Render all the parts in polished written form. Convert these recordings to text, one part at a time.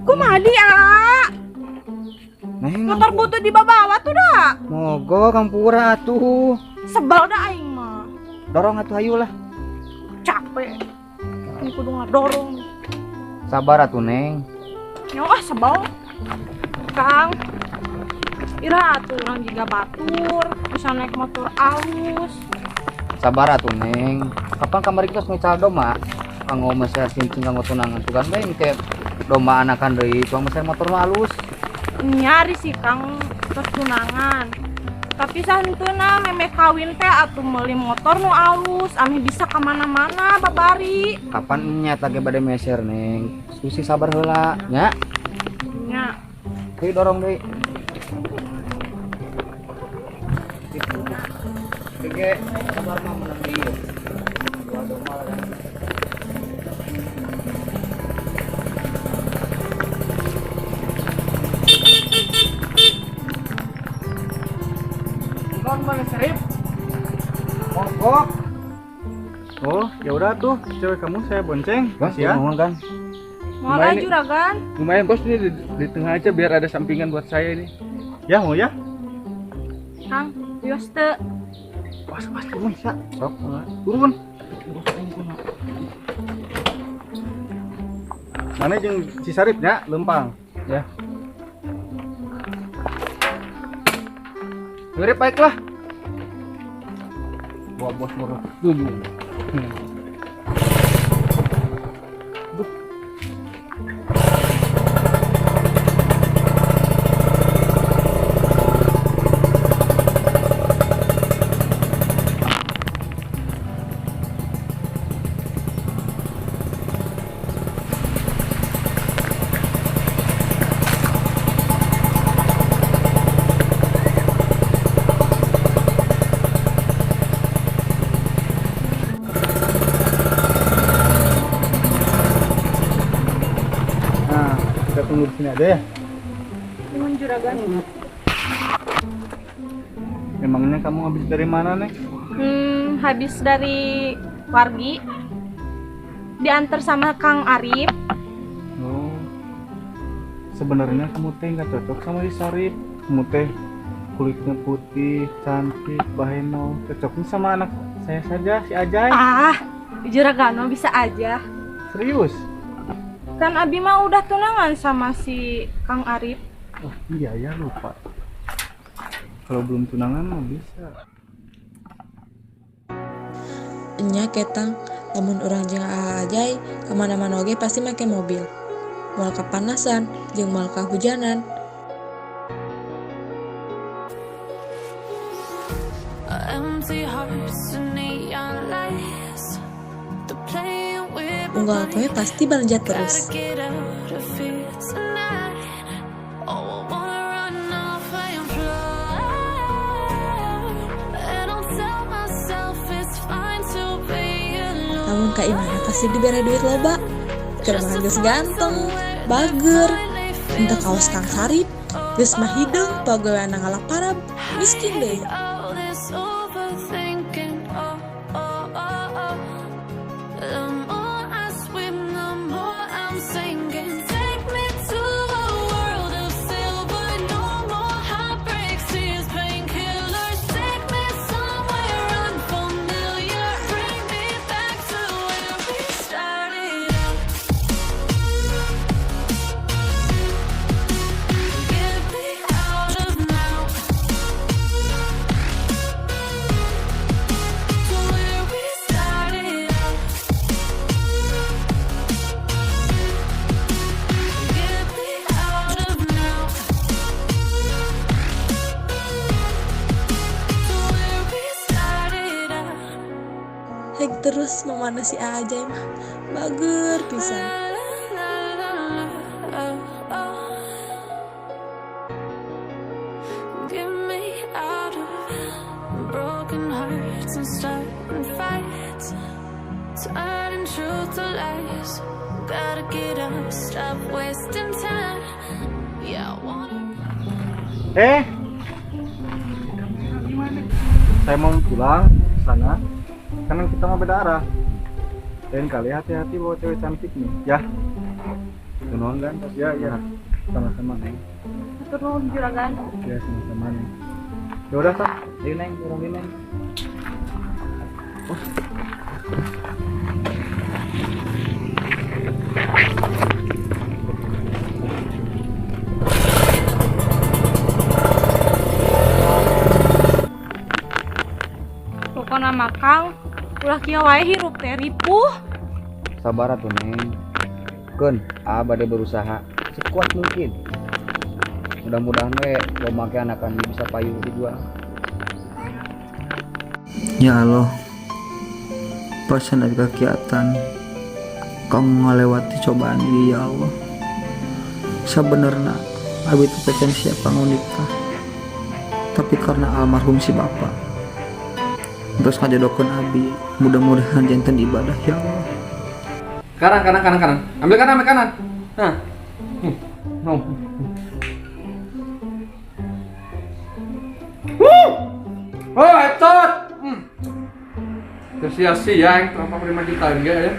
Kumaha dia? Neng, motor butuh dibawa tuh dah. Mogok kampura atuh. Sebel dah aing mah. Dorong atuh hayu lah. Capek. Ini kudu ngadorong. Sabar atuh Neng. Nyawa ah sebel. Kang. Ira atuh urang jiga batur, bisa naik motor alus. Sabar atuh Neng. Kapan kamari kita ngecal domba? Kanggo meser cincin kanggo tunangan tuh kan bae ke domba anakan deui, tuang meser motor mah alus. Nyari sih Kang terus tunangan. Tapi santuna memeh kawin teh atuh meuli motor nu alus, ameh bisa ka mana-mana babari. Kapan nya tage bade meser Neng? Susi sabar heula nya. Nya. Deui dorong deui. Oke, sabar mah menang ieu. Dua domba lah. Mana Sarip? Mogok. Oh, ya udah tuh, cewek kamu saya bonceng. Bos, ya. Ngomong kan. Mau laju juragan. Lumayan bos ini di tengah aja biar ada sampingan buat saya ini. Ya, mau ya? Kang, wios teu. Pas, pas turun, sa. Sok, turun. Mana jeung si Sarip nya lempang, ya. Mirip baiklah. Bawa bos murah. Dulu. Tunggu di sini aja ya. Nuhun juragan. Emangnya kamu habis dari mana, Neng? Habis dari Wargi. Diantar sama Kang Arif. Oh. Sebenarnya kamu teh nggak cocok sama si Sarip. Kamu teh kulitnya putih, cantik, baheno. Cocoknya sama anak saya saja, si Ajay. Ah, juragan mah bisa aja. Serius? Kan Abi mah udah tunangan sama si Kang Arif. Oh iya ya, lupa. Kalau belum tunangan mah bisa. Enya ketang, lamun urang jeung Ajay kemana-mana oge pasti make mobil. Moal kapanasan jeung moal kahujanan. Unggal poe pasti belanja terus. Namun ka imana pasti dibere duit loba. Keur mah geus ganteng, bager, henteu kaos Kang Sarip, geus mah hideung pagaweanna ngalap parab, miskin deui. Hek terus memana si Ajay mah bager pisan. Saya mau pulang ke sana. Karena kita mau beda arah. Lain kali hati-hati bawa cewek cantik nih, ya. Nuhun kan? Ya, ya. Sama-sama, Neng. Hatur nuhun juragan. Ya, sama-sama, Neng. Ya udah, Kak. Ayo Neng, urang di Neng. Pokona mah Kang, ulah kieu wae hirup teh ripuh. Sabar atuh Neng. Keun, aa bade berusaha sekuat mungkin. Mudah-mudahan we domba ke anakan bisa payu dijual. Ya Allah, pasan dari kegiatan kau ngalewati cobaan ini ya Allah. Sebenarnya abi teh can siap kanggo nikah, tapi karena almarhum si bapak terus ngajodohkeun abi, mudah-mudahan janten ibadah ya Allah. Kanan, kanan, kanan, kanan. Ambil kanan, ambil kanan. Nah. No. Wuh. Oh, headshot. Terus sia-sia yang 45 juta enggak ya.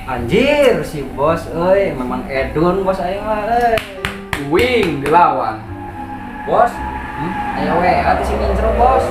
Anjir si bos euy, memang edun bos aing mah euy. Wing dilawan. Bos, aya WA teh si Mincreng bos.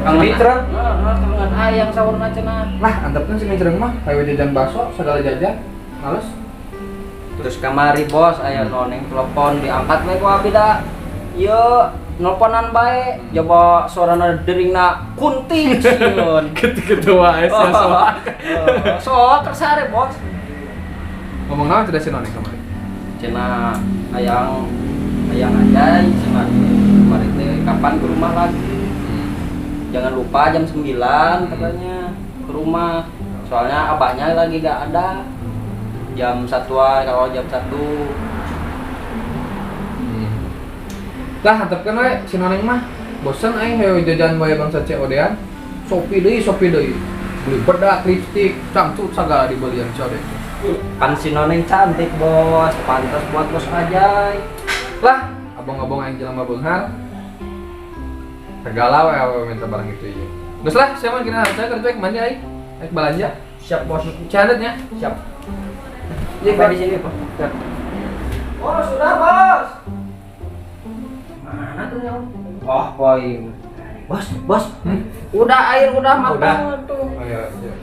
Kang Mincreng? Heeh, kangen hayang saurna cenah. Lah, antepkeun si Mincreng mah, hayu jajan bakso segala jajan. Males. Terus kamari bos aya noneng telepon diangkat we ku abi da. Ieu nelponan bae, coba suarana deringna kunti sieun. Gitu-gitu wae sia soak. Soak tersare bos. Ngomong naon cenah si noneng kamari? Cenah hayang hayang aja cenah kemarin teh kapan ke rumah lagi. Jangan lupa jam 9 katanya ke rumah. Soalnya abahnya lagi gak ada. Jam 1-an, kalau jam 1. Lah, antepkeun we si noneng mah. Bosen aing hayu jajan wae bangsa COD-an. Shopee deui, Shopee deui. Beli bedak, lipstik, cangcut segala dibelian COD. Kan si noneng cantik, bos. Pantas buat bos aja. Lah, abang-abang aing jelema beunghar. Segala we awewe minta barang itu ieu. Geus lah, sia mah kina saya kerja mandi aing. Aing belanja. Siap, bos. Ciandet nya. Siap. Iya, di sini, Pak. Siap. Bos, sudah, bos. Mana tuh yang? Oh, poin. Bos, bos. Udah air udah matang tuh. Oh iya, iya.